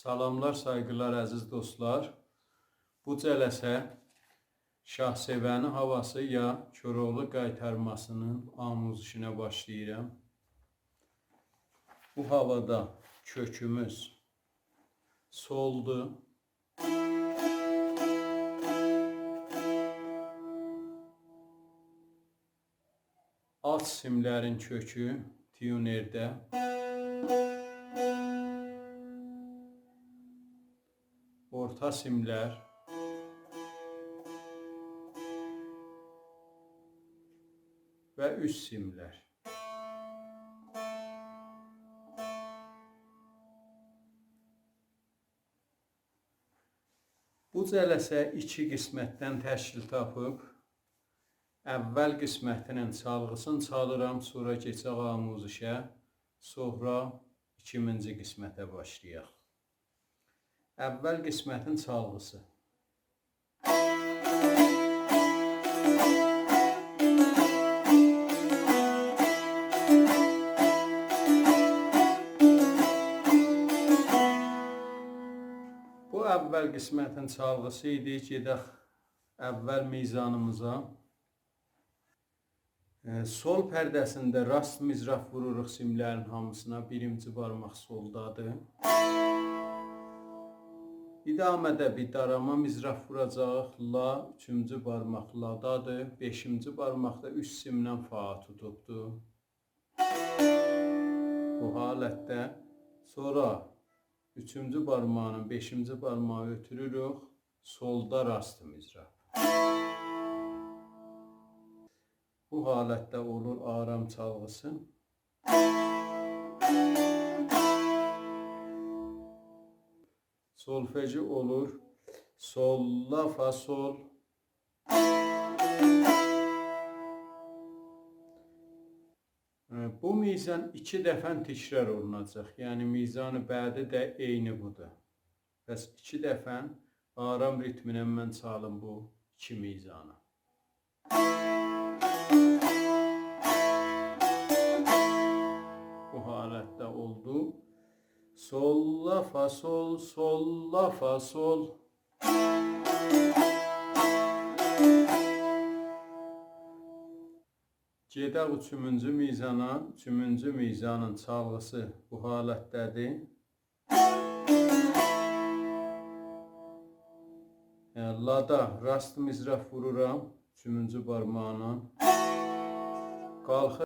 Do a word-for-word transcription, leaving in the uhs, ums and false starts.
سلاملار، سایغیلار، عزیز دوستلار. بو جلسه شاه‌سئوه‌نی هاواسی یا کوراوغلو قایتارماسی‌نین آموزشینه باشلاییرام. بو هاوادا کؤکوموز سولدور. آلت سیملرین کؤکو تیونرده. اورتا سیملر و اوست سیملر. بو جلسه ایکی قسمتدن تشکیل تاپیب. اول قسمتینین چالغیسینی چالیرام، سونرا کئچک آموزشه، سونرا ایکینجی قسمته باشلایاق. اول قسمتین چالغیسی. بو اول قسمتین چالغیسی ایدی. گئدک اول میزانیمیزا. ائ، سول پرده‌سینده راست مضراب ووروروق سیملرین هامیسینا. بیرینجی بارماق سولدادیر. ادامه‌ده بیر داراما مضراب ووراجاغیق. لا، اوچونجو بارماق لادادیر. بئشینجی بارماق دا اوست سیمله فا توتوبدور. بو حالتده. سونرا اوچونجو بارماغینین بئشینجی بارماغی اؤتوروروک. سولدا راست مضراب. بو حالتده اولور آرام چالغیسی. سولفژی اولور سول، لا، فا، سول. ائ، بو میزان ایکی دفعه تکرار اولوناجاق. یعنی میزان بعدی ده عینی بودور. پس ایکی دفعه آرام ریتمینن من چالیم بو ایکی میزانی. بو حالتده اولدو. سول، لا، فا، سول، سول، لا، فا، سول. گئدک اوچونجو میزانا. اوچونجو میزانین چالغیسی بو حالتده‌دیر. ائ، لادا راست مضراب وورورام اوچونجو بارماغینان. قالخیر